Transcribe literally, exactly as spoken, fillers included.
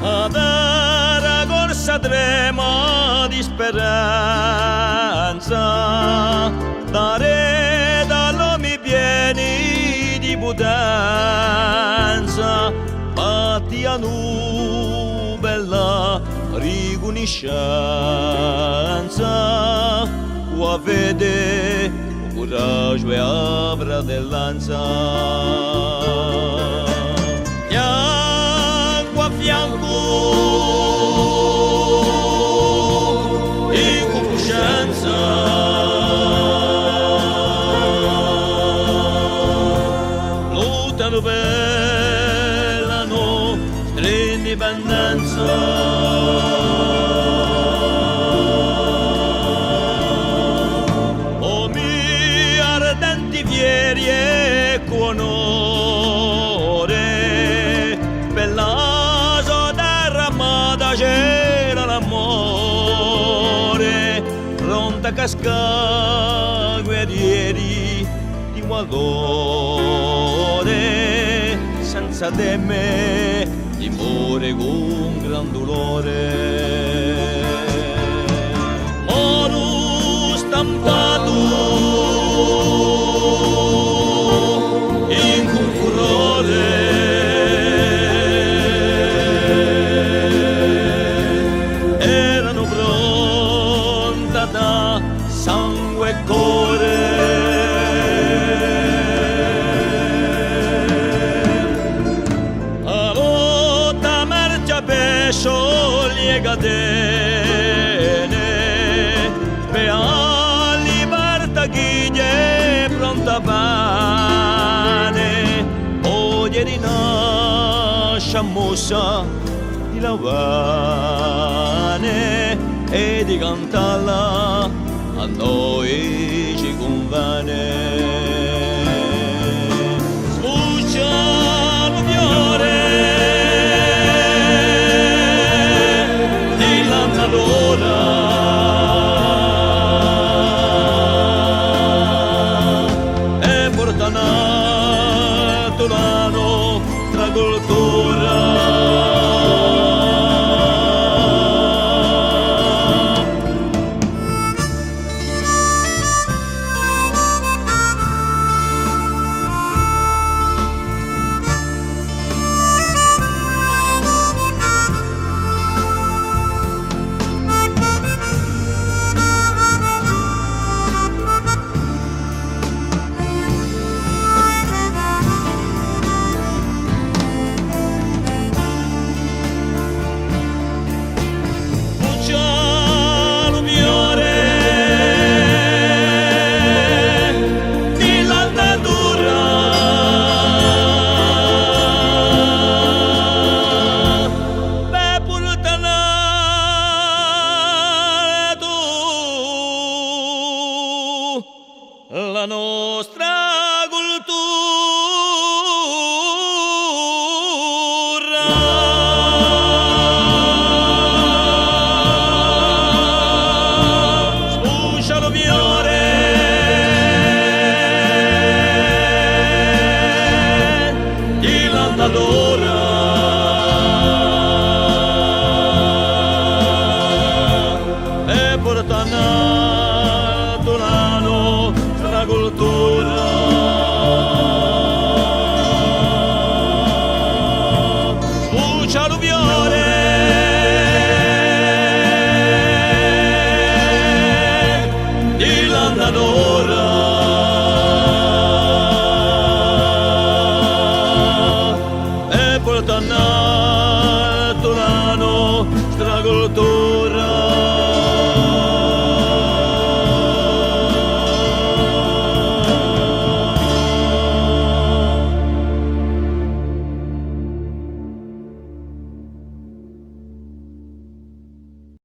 A terra corsa trema di speranza, daretu à l'omi pieni di putenza, ma ti danu bella ricunniscenza, cù a fede, u curagiu è a fratellanza. Fiancu à fiancu, in cuncuscenza, luttanu per la nostra indipendenza. Omi ardenti, fieri è cù onore, per la so terra amata c'era l'amore, pronti à cascà guerrieri di valore, senza teme di more cù un gran dulore. Moru stampatu in un furore, eranu pronti à dà sangue è core. A lotta marchja per scioglie e catene, per a libertà chì hè pronta à vene. Oghje rinasce a mossa di l'avvene è di cantalla à noi ci cunvene. Sbuccia u fiore di l'annatura è porta natura, nostra cultura. Sbuccia u fiore di l'annatura per purtà natura. La nostra